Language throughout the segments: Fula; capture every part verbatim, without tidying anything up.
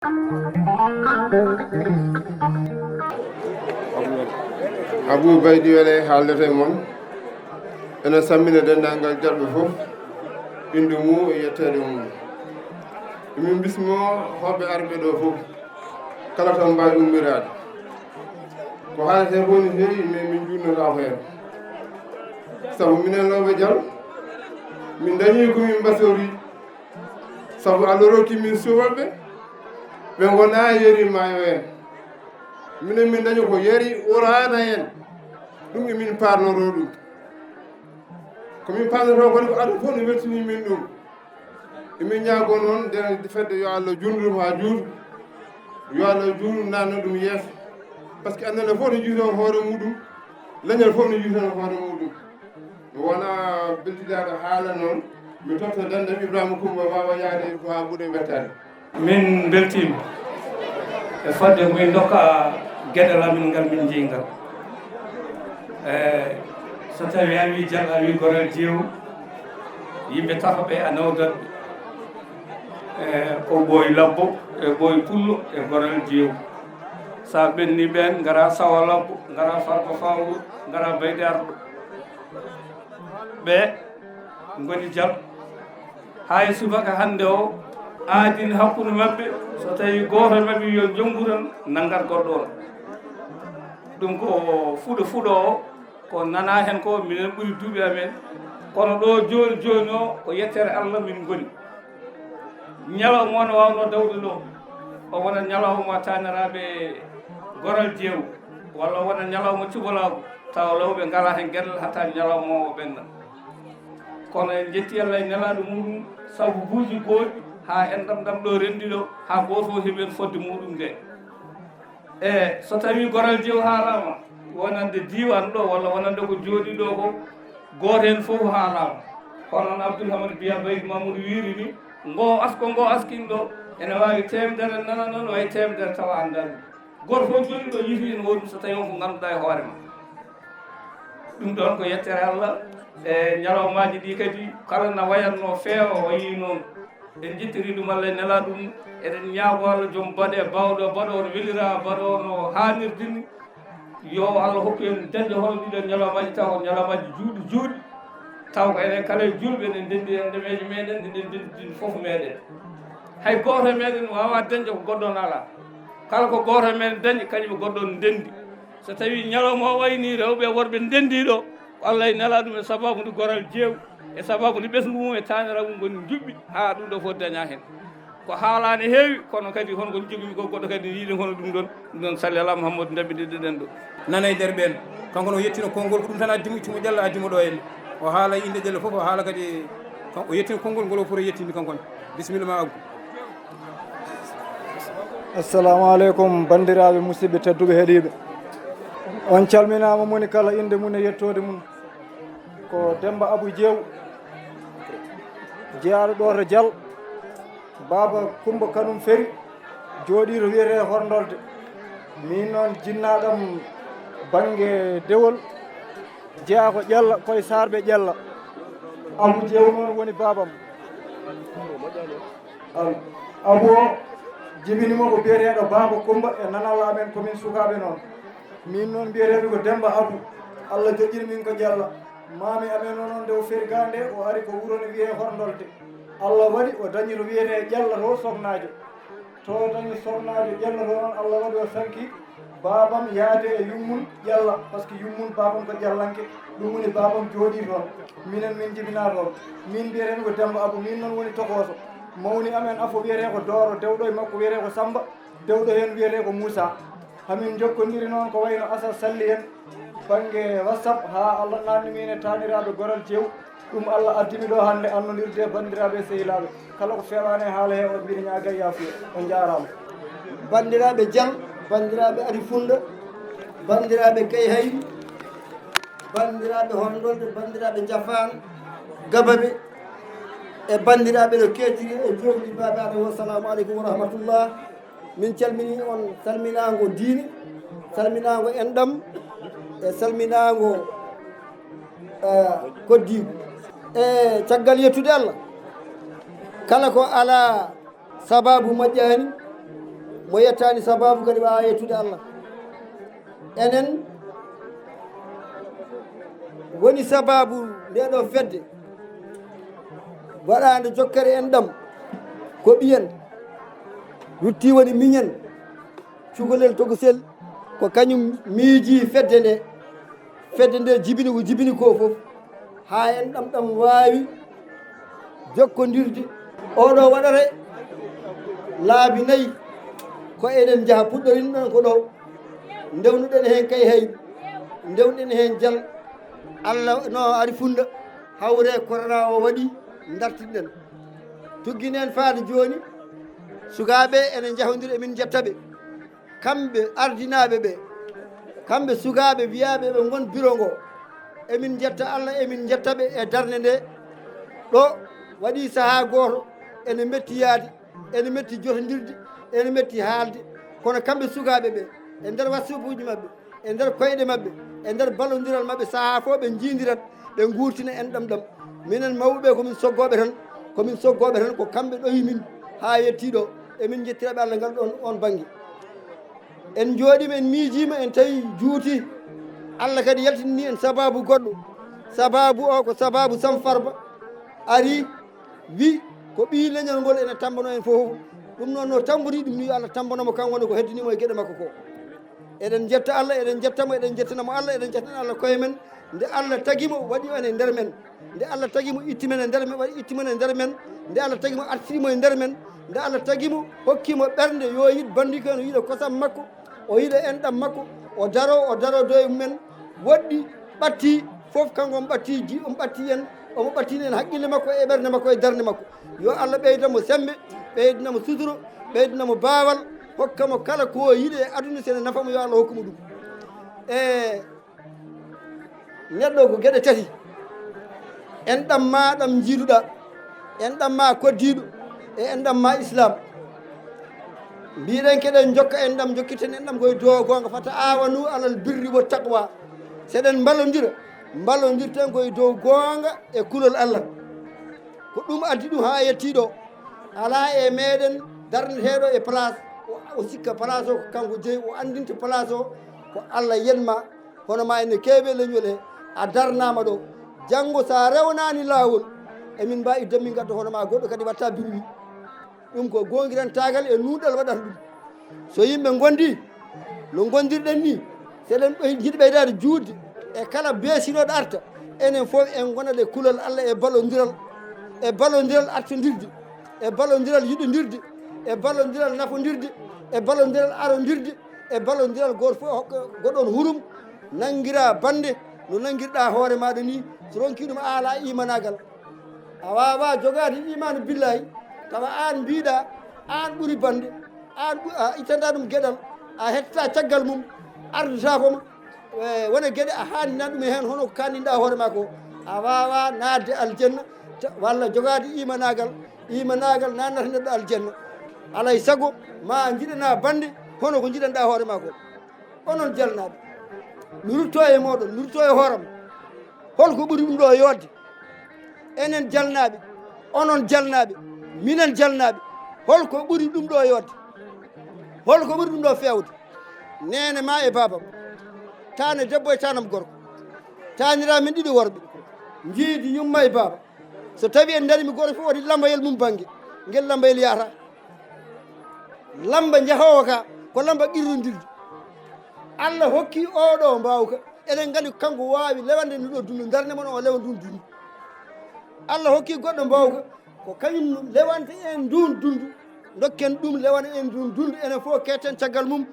Abou Baydi Wele haaldata e mon. Ene sammina denndaangal jalɓe fof, innde mum e yetteede mum. Emin mbismoo hoɓɓe arɓe ɗo fof, kala to mbaawi ummiraade. Ko haaletee fof ne heewi, mais min njuutnotaako heen. Sabu minen Lawɓe Jal, min ndañii ko min mbasorii. Sabu Allah rokki min subalɓe, ɓe ngonaa yeri maayo en. Minen min ndañi ko yeri uraana en. Ɗum emin paarnoroo ɗum. Ko min paarnoroo kadi ko aduna fof no weltini min ɗum. Emin ñaagoo noon nden fedde yo Allah juutnu ɗum haa juuta. Yo Allah juutnu naatna ɗum yeeso. Par ce que annene fof no juutoo hoore muɗum, leñol fof no juutoo hoore muɗum. Mi wona beltidaaɗo haala noon, mi totta dendam Ibrahima Kumba waawa yaade ko haa mbuɗe wettaade. Min mbeltiima e fodde min ndokka geɗal amin ngal min njeyi ngal. E so tawii a wii Jal, a wii Gorel Jeew, yimɓe tato ɓe a nawdat ɓe. E ko Ɓooy Labbo, e Ɓooy Pullo, e Gorel Jeew. So a ɓenni ɓeen, ngara Sawa Labbo, ngara Farba Fawru, ngara Bayde Arɗo. Ɓe ngoni Jal. Haa e subaka hannde o, aadin hakkunde maɓɓe, so tawii gooto e maɓɓe yo jonngu tan, nanngat goɗɗo on. Ɗum ko fuɗo fuɗo o, ko nanaa heen ko, minen ɓuri duuɓi amen. Kono ɗo jooni jooni o, ko yettere Allah min ngoni. Ñalawma o no waawno dawde ɗo, o wona ñalawma taaniraaɓe Goral Jeew, walla o wona ñalawma cubalaagu, tawa Lawɓe ngalaa heen geɗal hatta ñalawma o ɓenna. Kono en njetti Allah e nelaaɗo muɗum, sabuuji gooƴi, haa enɗam ɗam ɗo renndi ɗo, haa gooto fof heɓi heen fodde muɗum nde. E so tawii Goral Jeew haalaama, wonande diiwaan ɗo walla wonande ko jooɗii ɗo ko, gooto heen fof haalaama. Hono no Abdoul Hamad Biya Baydi Mamoudou wiiri ni, ngo asko ngo askin ɗo, ene waawi teemedere nana noon, wayi teemedere tawa anndaa ɗum. Gooto fof jooɗii ɗo yitii ene woodi ɗum so tawii on ko ngannduɗaa e hoore ma. Ɗum ɗoon ko yettere Allah. E ñalawmaaji ɗi kadi, kala na wayatno feewa, o yii noon. En njettirii ɗum Allah e nelaaɗo mum. Eɗen ñaagoo Allah joom baɗe, baawɗo baɗo, on welira baɗo no haanirde ni. Yo Allah hokku en dañde hono ɗiɗon ñalawmaaji, taw ko ñalawmaaji juutɗi juutɗi. Taw ko enen kala e juulɓe, eɗen ndenndi enɗameeje meeɗen, eɗen ndenndi fof meeɗen. Hay gooto e meeɗen waawaa dañde ko goɗɗo on alaa. Kala ko gooto e meeɗen dañi, kañum e goɗɗo on ndenndi. So tawii ñalawma o wayi nii, rewɓe e worɓe ndenndii ɗo, ko Allah e nelaaɗo mum e sabaabu nde Goral Jeew, e sabaabu nde ɓesngu mum e taaniraagu mum ngoni njuɓɓi, haa ɗum ɗo fof dañaa heen. Ko haalaani heewi, kono kadi hono ko jogimi ko goɗɗo kadi yiɗen hono ɗum ɗoon, ɗum ɗoon salli alaa Muhammadu ndambiɗen ɗo. Nana e nder ɓeen, kanko no yettino konngol, ko ɗum tan addi mo, itti mo Ƴalla, addi mo ɗo henne. O haala innde Ƴalla fof, o haala kadi, kan-, o yettino konngol ngol o foti yettinde kanko ne. Bisimilla ma, Abou. Assalamu aleykum, banndiraaɓe musidɓe tedduɓe heɗiiɓe. On calminaama moni kala innde mum e yettoode mum. Ko Demmba Abou Jeew, jeyaaɗo ɗo to Jal, baaba Kummba Kanum Feri, jooɗii to wiyetee Horndolde. Miin noon jinnaaɗam bannge dewol, jeyaa ko Ƴalla, koye Saarɓe Ƴalla. Abou Jeew noon woni baabam. Al-, Abou o jibini mo ko biyeteeɗo Baaba Kummba e nanalla amen ko min sukaaɓe noon. Miin noon mbiyeteemi ko Demmba Abou. Allah joƴƴini min ko Ƴalla. Maami amen o noon nde o feri gaa nde, o ari ko wuro ne wiyee Horndolde. Allah waɗi o dañi to wiyetee Ƴalla to Soknaajo. To dañi Soknaajo Ƴalla to noon, Allah waɗi o sanki baabam yaade e yummum Ƴalla, par ce que yummum baabam ko Ƴallanke, ɗum woni baabam jooɗii toon. Minen min njibinaa toon. Min mbiyeteemi ko Demmba Abou, min noon woni tokooso. Mawni amen afo wiyetee ko Dooro, dewɗo e makko wiyetee ko Sammba, dewɗo heen wiyetee ko Muusaa. Hamin njokkondiri noon ko wayno Asal Salli en, bannge WhatsApp, haa Allah naatni min e taaniraaɓe Goral Jeew. Ɗum Allah addimi ɗo hannde annondirde e banndiraaɓe e sehilaaɓe. Kala ko feewaani e haala he, on mbiɗa ñaaga yaafuya. On njaaraama. Banndiraaɓe Jal, banndiraaɓe Ari Funnda, banndiraaɓe Kayhayri, banndiraaɓe Horndolde, banndiraaɓe Njafaan, Gabaɓe, e banndiraaɓe no keediri e joomɗi baaɓe amen, wassalamu aleykum wa rahmatullah. Min calminii on salminaango diine, salminaango enɗam, e salminaango, eh, koddiigu. E caggal yettude Allah, kala ko alaa sabaabu moƴƴaani, Mo yettaani sabaabu kadi waawaa yettude Allah. Enen woni sabaabu ndee ɗoo fedde waɗaande jokkere enɗam. Ko ɓiyen rutti woni miñen, cukalel tokosel, ko kañum miijii fedde nde. Fedde nde jibini ko jibini ko fof, haa enɗam ɗam waawi jokkondirde. Oɗo waɗata laabi nayi ko eɗen njaha, puɗɗorinɗen ko ɗo, ndewnuɗen heen Kayhayɗi, ndewnuɗen heen Jal. Allah no ari Funnda, hawre korona o waɗi, ndartinɗen. Tugginen faade jooni, sukaaɓe ene njahondira, emin njetta ɓe. Kamɓe ardinaaɓe ɓe, kamɓe sukaaɓe wiyaaɓe ɓe ngon biro ngo, emin njetta Allah, emin njetta ɓe e darnde nde. Ɗo waɗi sahaa gooto ene metti yaade, ene metti jotondirde, ene metti haalde. Kono kamɓe sukaaɓe ɓe, e nder wasuubuuji maɓɓe, e nder koyɗe maɓɓe, e nder ballondiral maɓɓe, sahaa fof ɓe njiindirat, ɓe nguurtina enɗam ɗam. Minen mawɓe ɓe, ko min soggooɓe tan, ko min soggooɓe tan, ko kamɓe ɗowi min haa yettii ɗo. Emin njettira ɓe Allah ngal ɗon, on bannge. En njooɗiima, en miijiima, en tawi juuti. Allah kadi yaltinani en sabaabu goɗɗo. Sabaabu o ko sabaabu Sam Farba ari, wi ko ɓii leñol ngol ene tammbano en fof. Ɗum noon no tammbori ɗum ni, yo Allah tammbano mo, kan woni ko heddini mo e geɗe makko ko. Eɗen njetta Allah, eɗen njetta mo, eɗen njettana mo Allah, eɗen njettana Allah koye men. Nde Allah tagi mo, waɗi on e nder men. Nde Allah tagi mo, itti men e nder men, waɗi itti men e nder men. Nde Allah tagi mo, artiri mo e nder men. Nde Allah tagi mo, hokki mo ɓernde, yo yiɗ banndiko en, o yiɗa kosam makko, o yiɗa enɗam makko, o daro, o daro doye mumen. Woɗɗi, ɓatti, fof kanko omo ɓatti, ji-, omo ɓatti en, omo ɓattini en haqqille makko e ɓernde makko e darnde makko. Yo Allah ɓeydan mo semmbe, ɓeydana mo suturo, ɓeydana mo baawal, hokka mo kala ko o yiɗi e aduna, so ene nafa mo, yo Allah hokku mo ɗum. E neɗɗo ko geɗe tati, enɗam ma ɗam njiiduɗaa, enɗam ma koddiiɗo, e enɗam ma Islam. Mbiɗen keɗen jokka enɗam, jokkiten enɗam koye dow goonga, fata aawanu alal birri wa taqwa. So eɗen mballondira, mballondirten koye dow goonga e kulol Allah. Ko ɗum addi ɗum haa yettii ɗo. Alaa e meɗen darneteeɗo e place, o, o sikka place o ko kanko jeyi, o anndinta place o ko Allah yenma. Hono ma ene keewi e leñol he, a darnaama ɗo. Janngo so a rewnaani laawol, emin mbaawi dammingal to hono ma, goɗɗo kadi watta birwi. Ɗum ko goongirantaagal e nuunɗal waɗata ɗum. So yimɓe ngondi no ngondirɗen ni, so eɗen ɓey-, njiɗi ɓeydaade juutde e kala beesinooɗo arta, enen fof en ngonat e kulol Allah, e ballondiral, e ballondiral artondirde, e ballondiral yiɗondirde, e ballondiral nafondirde, e ballondiral arondirde, e ballondiral gooto fof hokka goɗɗo on hurum, nanngira bannde no nanngirɗaa hoore maaɗa ni. So ronki ɗum, a alaa imanaagal. A waawaa jogaade imaanu billaahi, tawa aan mbiiɗaa aan ɓuri bannde, aan ɓu-, a ittanta ɗum geɗal, a hettata caggal mum, ardataako ma. E, wona geɗe a haandinan ɗum heen, hono ko kaanninɗaa hoore maa ko. A waawaa naatde aljanna, ta-, walla jogaade imanaagal, imanaagal naatnata neɗɗo aljanna. Alaa e sago, ma njiɗanaa bannde, hono ko njiɗanɗaa hoore maa ko. Onon jalnaaɓe, mi ruttoo e mooɗon, mi ruttoo e hooram. Hol ko ɓuri ɗum ɗo yooɗde? Enen jalnaaɓe, onon jalnaaɓe, minen jalnaaɓe, hol ko ɓuri ɗum ɗo yooɗde? Hol ko ɓuri ɗum ɗo feewde? Neene ma e baabam, taane debbo e taanam gorko, taaniraaɓe men ɗiɗo worɓe, njiidi yumma e baaba. So tawii en ndarii, mi gooto fof waɗi lambayel mum bannge, ngel lambayel yahata. Lamba njahoowo ka, ko lamba qirrondirde. Allah hokki oɗo mbaawka. Eɗen nganndi ko kanko waawi lewande ndu ɗo dundu, darnde mon o lewa ndun dundu. Allah hokki goɗɗo mbaawka, ko kañum lewanta en ndun dundu. Dokken ɗum lewana en ndun dundu, enen fof ketten caggal mum.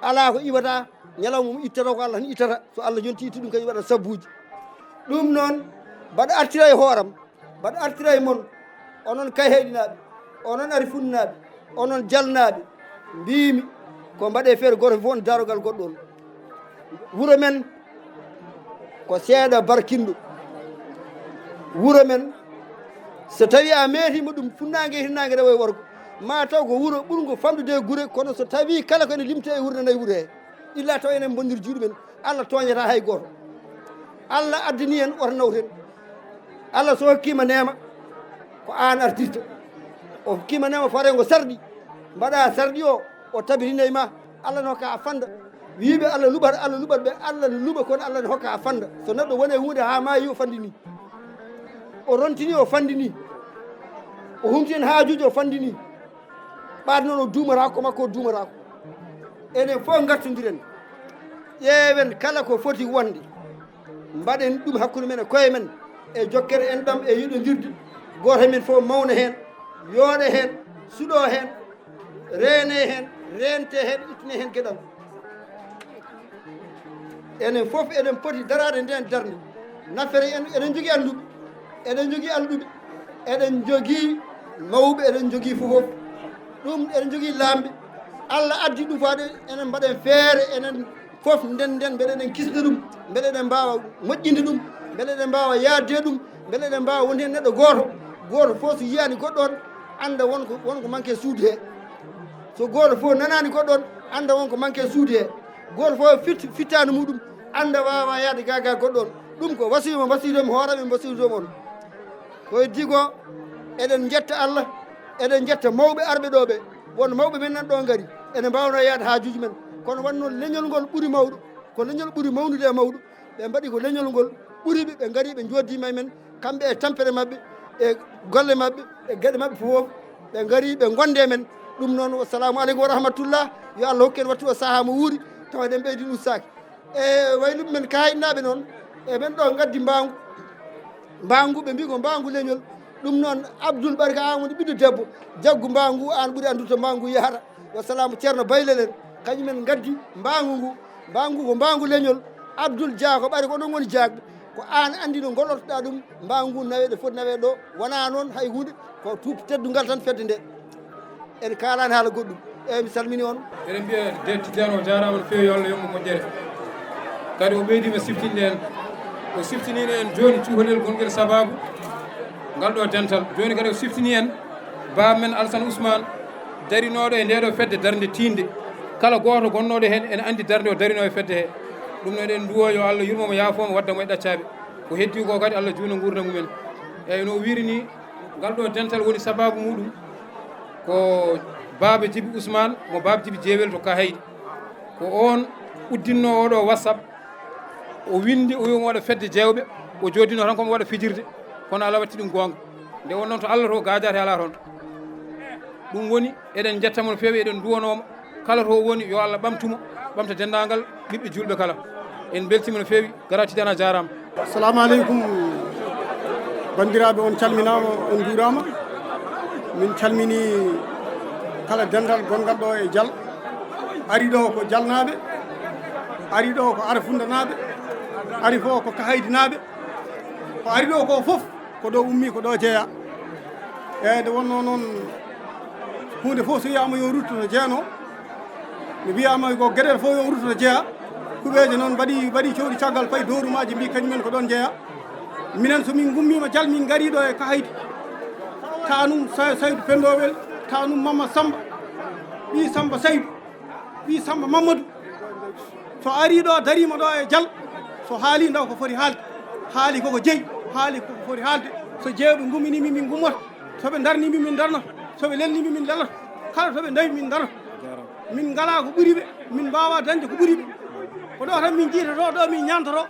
Alaa ko iwata, ñalawma mum ittata, ko Allah tan ittata. So Allah yonti itti ɗum, kañum waɗa sabbuuji. Ɗum noon, mbaɗa artira e hooram. Mbaɗa artira e mon, onon Kayhayɗinaaɓe, onon Arifunnaaɓe, onon Jalnaaɓe, mbiimi ko mbaɗee feere gooto fof on daarogal goɗɗo on. Wuro men ko seeɗa barkinɗo. Wuro men, so tawii a meetiima ɗum, funnaange e hirnaange, rewo e worgo, ma taw ko wuro ɓurngo famɗude e gure, kono so tawii kala ko ene limtee e wuurnde nayi wuro hee, illa taw enen mbonndiri juuɗe men. Allah tooñataa hay gooto. Allah addani en, wota nawten. Allah so hokkiima neema, ko aan artirta. O hokkiima neema farengo sarɗi. Mbaɗa sarɗi o, O tabitinay ma, Allah no hokka a fanda. Wiiɓe Allah luɓat, Allah luɓat ɓe, Allah no luɓa kon, Allah no hokka a fanda. So neɗɗo woni e huunde haa maayi, o fandini. O rontini, o fandini. O huntini haajuuji, o fandini. Ɓaade noon o duumataako, ko makko o duumataako. Enen fof ngartondiren. Ƴeewen kala ko foti wonde. Mbaɗen ɗum hakkunde men e koye men. E jokkere enɗam e yiɗondirde. Gooto e men fof mawna heen, yooɗa heen, suɗoo heen, reene heen, reente heen, ittane heen geɗal. Enen fof eɗen poti daraade ndeen darnde. Nafere en, eɗen njogii alluɓe, eɗen njogii alɗuɓe, eɗen njogii mawɓe, eɗen njogii fof. Ɗum eɗen njogii laamɓe. Allah addi ɗum faade, enen mbaɗen feere, enen fof nden nden, mbeɗa eɗen kisna ɗum, mbeɗa eɗen mbaawa moƴƴinde ɗum, mbeɗa eɗen mbaawa yaadde ɗum, mbeɗa eɗen mbaawa wonde heen neɗɗo gooto. Gooto fof so yiyaani goɗɗo on, annda won ko, won ko manque suudu he. So gooto fof nanaani goɗɗo on, annda won ko manque suudu he. Gooto fof fit-, fittaandu muɗum, annda waawa yaade gaa gaa goɗɗo on. Ɗum ko wasiyu mo wasiyude mo hooreeɓe, mo wasiyude mo on. Ko heddi ko, eɗen njetta Allah, eɗen njetta mawɓe arɓe ɗo ɓe. Won mawɓe men nan ɗo ngari, ene mbaawnoo yaade haajuuji men. Kono won noon leñol ngol ɓuri mawɗo, ko leñol ɓuri mawnude e mawɗo. Ɓe mbaɗi ko leñol ngol ɓuri ɓe, ɓe ngari, ɓe njooddima e men, kamɓe e tampere maɓɓe, e golle maɓɓe, e geɗe maɓɓe fof, ɓe ngari, ɓe ngonde e men. Ɗum noon, wassalamu aleykum wa rahmatullah. Yo Allah hokku en wattu o sahaa mo wuuri, tawa eɗen ɓeydi ustaaki. E wayluɓe men Kahaydinaaɓe noon, e ɓen ɗo ngaddi mbaangu. Mbaangu, ɓe mbii ko mbaangu leñol. Ɗum noon, Abdul Barka, aan woni ɓiɗɗo debbo, jaggu mbaangu, aan ɓuri anndude to mbaangu yahata. Wasalaamu, Ceerno Baylel en, kañum en ngaddi mbaangu ngu. Mbaangu ko mbaangu leñol. Abdul Dia ko ɓari ko onon ngoni jaagɓe. Ko aan anndi no ngollortoɗaa ɗum, mbaangu ngu nawee ɗo foti nawee ɗo. Wonaa noon hay huunde, ko tuup teddungal tan fedde nde. En kaalaani haala goɗɗum. Eeyi, mi salminii on. Eɗen mbiya Deet Tijjaan o jaaraama no feewi, yo Allah yoɓ mo moƴƴere. Kadi o ɓeydiima siftinde en. O siftiniino en jooni cukalel gongel sabaabu ngal ɗo dental. Jooni kadi o siftinii en baaba men Alsan Usmaan, darinooɗo e ndee ɗo fedde darnde tiiɗnde. Kala gooto gonnooɗo heen ene anndi darnde o darinoo e fedde he. Ɗum noon eɗen nduwo yo Allah yurmo mo, yaafoo mo, wadda mo e ɗaccaaɓe. Ko heddii ko kadi Allah juutna nguurndam mumen. Eeyi, no o wiiri nii, ngal ɗo dental woni sabaabu muɗum ko baaba Jibi Usmaan mo baaba Jibi Jeewel to Kahayɗi. Ko oon uddinnoo oo ɗo WhatsApp, o winndi, o wi omo waɗa fedde jeewɓe, o jooddinoo tan ko omo waɗa fijirde, kono Allah watti ɗum goonga. Nde wonnoo to Allah to, gaajaate alaa toon. Ɗum woni, eɗen njetta mo no feewi, eɗen nduwanoo mo. Kala to o woni, yo Allah ɓamtu mo, ɓamta denndaangal ɓiɓɓe juulɓe kala. En mbeltiima no feewi, Gara Tijaan a jaaraama. Assalamu aleykum, banndiraaɓe, on calminaama, on njuuraama. Min calminii kala denndal gonngal ɗo e Jal. Ari ɗo ko Jalnaaɓe, ari ɗo ko Arafundanaaɓe, ari fof ko Kahaydinaaɓe. Ko ari ɗo ko fof, ko ɗo ummii, ko ɗo jeyaa. Eeyi, nde wonnoo noon, huunde fof so wiyaama yo rutto to jeyanoo, nde wiyaama ko geɗel fof yo rutto to jeyaa, kuɓeeje noon mbaɗi, mbaɗi cowɗi caggal, payi dowrumaaji, mbii kañumen ko ɗoon njeyaa. Minen so min ngummiima Jal, min ngarii ɗo e Kahaydi, taanum Sa-, Saydu Penndowel, taanum Mamma Sammba, ɓii Sammba Saydu, ɓii Sammba Mammadu. So arii ɗo, dariima ɗo e Jal, so haalii ndaw ko foti haalde, haali koko jeyi, haali koko foti haalde. So jeewɓe ngumminii min, min ngummoto. So ɓe ndarnii min, min ndarnoto. So ɓe lelnii min, min leloto. Kala to ɓe ndawi min ndarnoto. Min ngalaa ko ɓuri ɓe, min mbaawaa dañde ko ɓuri ɓe. Ko ɗo tan min njiytotoo, ɗo min ñaantotoo.